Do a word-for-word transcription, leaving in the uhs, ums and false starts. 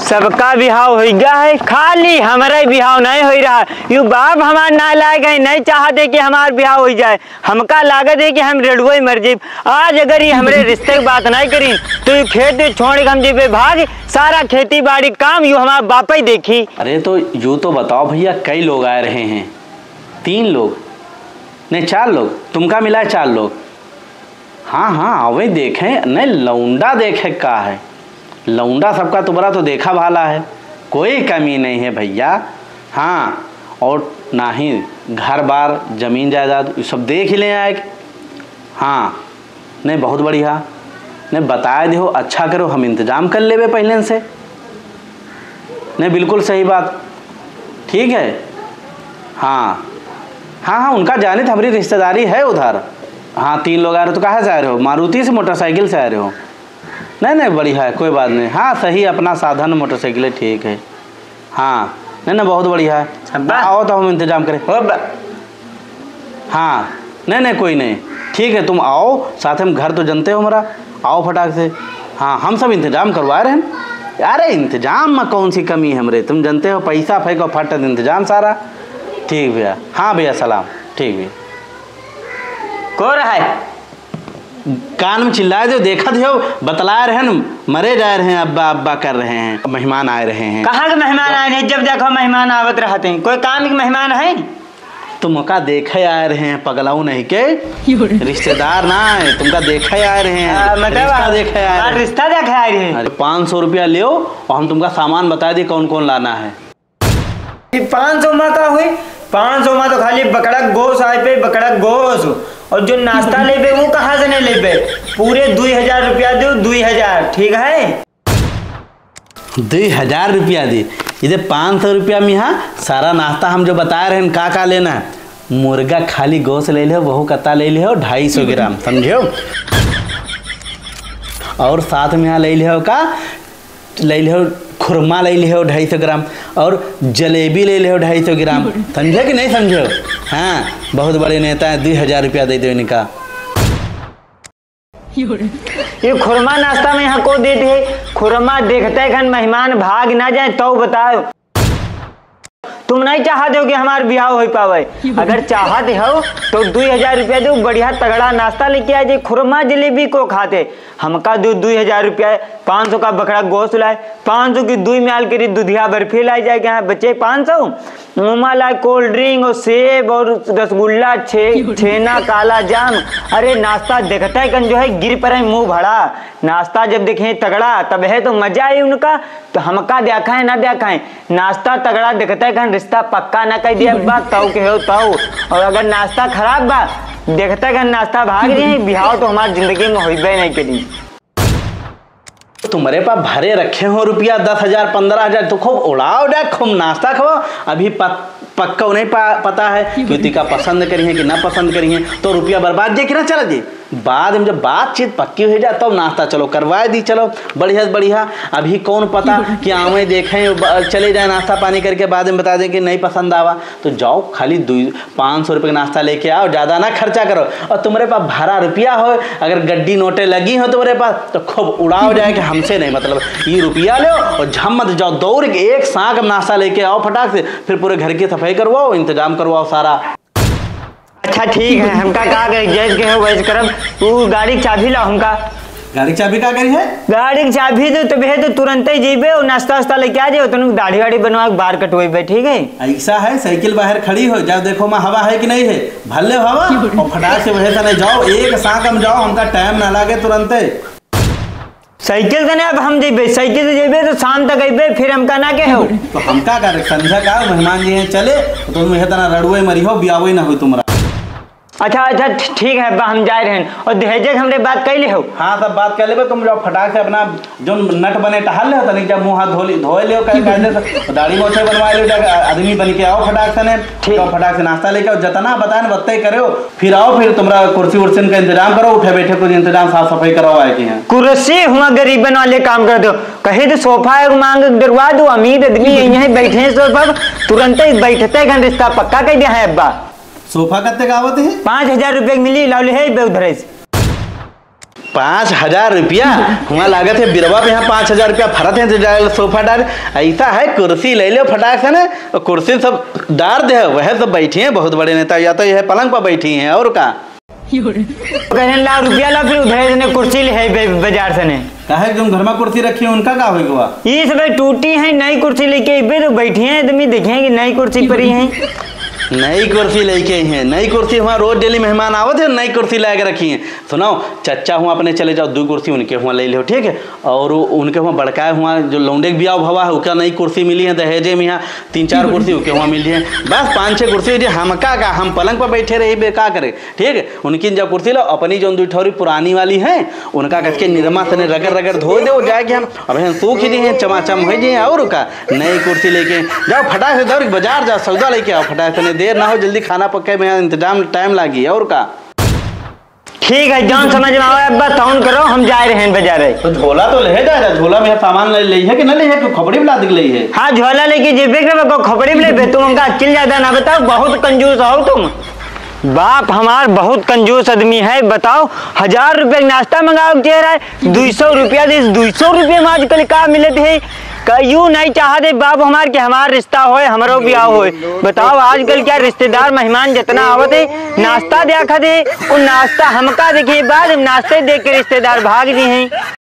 सबका बिहाव होइ गया है, खाली हमरे बिहाव नहीं होइ रहा। यू बाप हमार नालायक है, नहीं चाहते कि हमार बिहाव होइ जाए। हमका लागत है कि हम रेड़ुए मर जाइब। आज अगर ये हमरे रिश्ते की बात नहीं करी, तो यू खेत छोड़ के हम जेबे भाग, सारा खेती बाड़ी काम यू हमार बापे देखी। अरे तो यू तो बताओ भैया, कई लोग आए रहे हैं? तीन लोग, नहीं, चार लोग, तुमका मिलाए चार लोग। हाँ, हाँ, आवे देखे, नहीं, लौंडा देखे का है, लौंडा सबका तुम्हरा तो देखा भाला है, कोई कमी नहीं है भैया। हाँ, और ना ही घर बार, जमीन जायदाद, ये सब देख ही ले आए। हाँ, नहीं, बहुत बढ़िया। नहीं, बताए देहो, अच्छा करो, हम इंतजाम कर लेबे पहले से। नहीं, बिल्कुल सही बात। ठीक है। हाँ, हाँ, हाँ, उनका जाने तो हमारी रिश्तेदारी है उधर। हाँ, तीन लोग आ रहे हो, तो कहाँ से आ रहे हो? मारुति से, मोटरसाइकिल से आ रहे हो? नहीं, नहीं, बढ़िया है, कोई बात नहीं। हाँ, सही, अपना साधन मोटरसाइकिल है, ठीक है। हाँ, नहीं, नहीं, बहुत बढ़िया है। अब्बा। आओ तो हम इंतजाम करें। हो अब्बा। हाँ, नहीं, नहीं, कोई नहीं, ठीक है, तुम आओ, साथ में घर तो जनते हो हमारा, आओ फटाक से। हाँ, हम सब इंतजाम करवा रहे हैं। अरे, इंतजाम में कौन सी कमी है हमरे, तुम जनते हो, पैसा फेंको, फट इंतजाम सारा। ठीक भैया, हाँ भैया, सलाम, ठीक भैया। को रहा है? कान में चिल्लाए दो, देखत हो, बतला रहे हैं, मरे जा रहे हैं, अब्बा, अब्बा कर रहे हैं, मेहमान आए रहे हैं। कहाँ के मेहमान आए हैं? जब देखो मेहमान आवत रहते हैं, कोई काम के मेहमान है? तुमका देखे आए रहे हैं, पगलाऊ नहीं के, रिश्तेदार ना आए, तुमका देखे आए रहे हैं, आ, मतलब, रिश्ता देखे आए हाँ, रहे हैं। रिश्ता देखे आए रहे हैं। अरे, पाँच सौ रुपया लियो और हम तुमका सामान बता दी कौन कौन लाना है। ये पाँच सौ मा का हुई? पाँच सौ मा तो खाली बकड़क गोस आए पे, बकड़क गोस। और जो नाश्ता लेबे, वो कहाँ से नहीं लेबे? पूरे दुई हजार रुपया दो, दुई हजार, ठीक है? दुई हजार रुपया दी। इधर पाँच सौ रुपया में यहाँ सारा नाश्ता हम जो बताए रहे हैं, का का लेना है? मुर्गा खाली गोस ले लिहो, वहू कत्ता ले लिहो, ढाई सौ ग्राम, समझो? और साथ में यहाँ ले लिहो का, ले लिहो, खुरमा ले लिहो ढाई सौ ग्राम, और जलेबी ले लिहो ढाई सौ ग्राम। समझे कि नहीं समझे हो? हाँ, बहुत बड़े नेता हैं, दुई हजार रुपया दे दो इनका। ये खुरमा नाश्ता में यहाँ को देते हैं? खुरमा देखते खन मेहमान भाग ना जाए, तो बताओ। तुम नहीं चाहते हो कि हमार बियाह हो पावे। अगर चाहते हो तो दुई हजार रुपया दो, बढ़िया तगड़ा नाश्ता लेके आ जाए, खुरमा जलेबी को खाते। हमका दो दुई हजार रुपया, पाँच सौ का बकरा गोश्त लाए, पाँच सौ की दुई म्याल करी दुधिया बर्फी लाई जाए, के यहाँ बचे पाँच सौ, ओमा लाए cold drink और सेब और रसगुल्ला, छे-, छेना, काला जाम। अरे नाश्ता देखते कन जो है गिर पड़े मुँह भड़ा। नाश्ता जब देखे तगड़ा तब है तो मजा आई उनका। तो हमका देखा है ना देखा है, नाश्ता तगड़ा देखते कन रिश्ता पक्का ना कर दिया बा, तौ के हो तौ। और अगर नाश्ता खराब बा, देखते कन नाश्ता भाग जाए, बिहाव तो हमार जिंदगी में होइबे नहीं करी। तुम्हरे पास भरे रखे हो रुपया दस हजार, पन्द्रह हजार, तो खूब उड़ाओ जा, खूब नाश्ता खाओ। अभी पत-, पक्का नहीं पा-, पता है कि तिका पसंद करी है कि ना पसंद करी है, तो रुपया बर्बाद जे कि ना चला जे। बाद में जब बातचीत पक्की हो जाए, तब नाश्ता चलो करवाए दी, चलो बढ़िया से बढ़िया। अभी कौन पता कि आवे देखें, ब-, चले जाए नाश्ता पानी करके, बाद में बता दें कि नहीं पसंद आवा, तो जाओ खाली दो, पाँच सौ रुपये का नाश्ता लेके आओ, ज्यादा ना खर्चा करो। और तुम्हरे पास भरा रुपया हो, अगर गड्डी नोटे लगी हो तुम्हरे पास, तो खूब उड़ाओ जाए कि हमसे नहीं मतलब। ये रुपया लो और झम्मत जाओ, दौड़ के एक सांक में नाश्ता लेके आओ फटाक से, फिर पूरे घर की सफाई करवाओ, इंतजाम करवाओ सारा। अच्छा ठीक है, हमका का करे, जैस के हो वैस करब। तू गाड़ी के चाबी लाओ हमका। गाड़ी के चाबी का करी है? गाड़ी के चाबी तो तबे तो तुरंते ही जइबे और नाश्ता वास्ता लेके आ जाओ, तनु दाढ़ी वाढ़ी बनवा के बार कटवाइबे, ठीक है? ऐसा है, साइकिल बाहर खड़ी हो, जाओ देखो माँ हवा है कि नहीं है, भर ले हवा और फटाक से वहे तने जाओ, एक सांक में जाओ, हमका टाइम ना लागे तुरंते। साइकिल से नहीं, अब हम जइबे, साइकिल से जइबे तो शाम तक अइबे, फिर हमका ना कहो। तो हमका करे, संझा का मेहमान जी हैं, चले, तो तुम यह तना रड़ुए मरी हो, बियावे ना हो तुम्हरा। अच्छा, अच्छा, ठ-, ठीक है, अब्बा, हम जाए रहेन। और दहेजे के हमरे बात कइले हो? हाँ, सब बात कर लेबे, तुम जाओ फटाक से अपना जो नट बने टहल ले हो, तनिक जब मुँह हाथ धो ली, धोए ले हो, कहे, कहे दे, तो दाढ़ी मोछे बनवा ले हो, जाके आदमी बन के आओ फटाक से ने, ठीक। जाओ फटाक से नाश्ता लेके आओ, जितना बताए न, वत्ते करे हो, फिर आओ, फिर तुम्हरा कुर्सी उर्सी का इंतजाम करो, उठे बैठे कुछ इंतजाम, साफ सफाई कराओ आए के यहाँ। कुर्सी हुआ गरीबन वाले काम कर दो, कहे तो सोफा एक मांग डरवा दो, अमीर आदमी यहीं बैठे हैं सोफा, तुरंत ही बैठते घन रिश्ता पक्का कर दिया है अब्बा। सोफा कत्ते का आवत है? पाँच हजार रुपये के मिली, लाओ ले है बे उधर से। पाँच हजार रुपया? हुआँ लागत है बिरवा पे यहाँ पाँच हजार रुपया फरत है, तो डाल सोफा डाल। ऐसा है, कुर्सी ले लो फटाक से ना, और कुर्सी सब डार दे, वह सब बैठी हैं बहुत बड़े नेता, या तो यह पलंग पर बैठी हैं, और का? कहने ला रुपया ला, फिर उधर से ने कुर्सी ले है बे-, बाजार से ने। काहे, तुम घर में कुर्सी रखी है, उनका का होई गवा? ये सब टूटी है, नई कुर्सी लेके इबे तो बैठी हैं आदमी, देखे हैं कि नई कुर्सी पड़ी है। नई कुर्सी लेके आई हैं, नई कुर्सी, हुआँ रोज डेली मेहमान आवत है, नई कुर्सी ला के रखी हैं। सुनाओ, चच्चा हुआँ अपने चले जाओ, दो कुर्सी उनके हुआँ ले लो, ठीक है? और उ-, उनके हुआँ बड़का हुआँ जो लौंडे के बियाह भवा है, ओका नई कुर्सी मिली है दहेजे में, यहाँ तीन चार कुर्सी ओके हुआँ मिली है, बस पाँच छः कुर्सी हो जाए। हमका का, हम पलंग पर बैठे रही बे, का करे, ठीक है? उनकी जब कुर्सी लो, अपनी जो दुई ठौरी पुरानी वाली है, उनका कस के निरमा से ने रगड़ रगड़ धो दे, वो जाए कि हम अब हम सूख ही हैं, चमाचम हो जाए, और का? नई कुर्सी लेके जाओ, फटाक से दौड़ के बाजार जाओ, सौदा लेके आओ फटाक से, नहीं देर ना हो, जल्दी खाना पके में इंतजाम, टाइम लागी, और का? ठीक है, जौन समझ में आवे अब्बा तौन करो, हम जाए रहे हैं बाजारे। तो झोला तो ले जा, जा, झोला में सामान ले, ले है कि ना ले है, कि खोपड़ी में लाद के ले है? हाँ, झोला लेके जेबे के को खोपड़ी में लेबे, तुम हमका अक्ल ज्यादा ना बताओ, बहुत कंजूस हो तुम। बाप हमार बहुत कंजूस आदमी है, बताओ, हजार रुपया के नाश्ता मंगाओ के रहा है, दुई सौ रुपया दे, दुई सौ रुपया में आजकल का मिलत है? कहियो नहीं चाहत है बाप हमार के हमार रिश्ता होए, हमरो बियाह होए। बताओ आजकल क्या रिश्तेदार मेहमान जितना आवत है, नाश्ता दिया खाते, वो नाश्ता हमका देखे बाद नाश्ते देख के रिश्तेदार भाग जी हैं।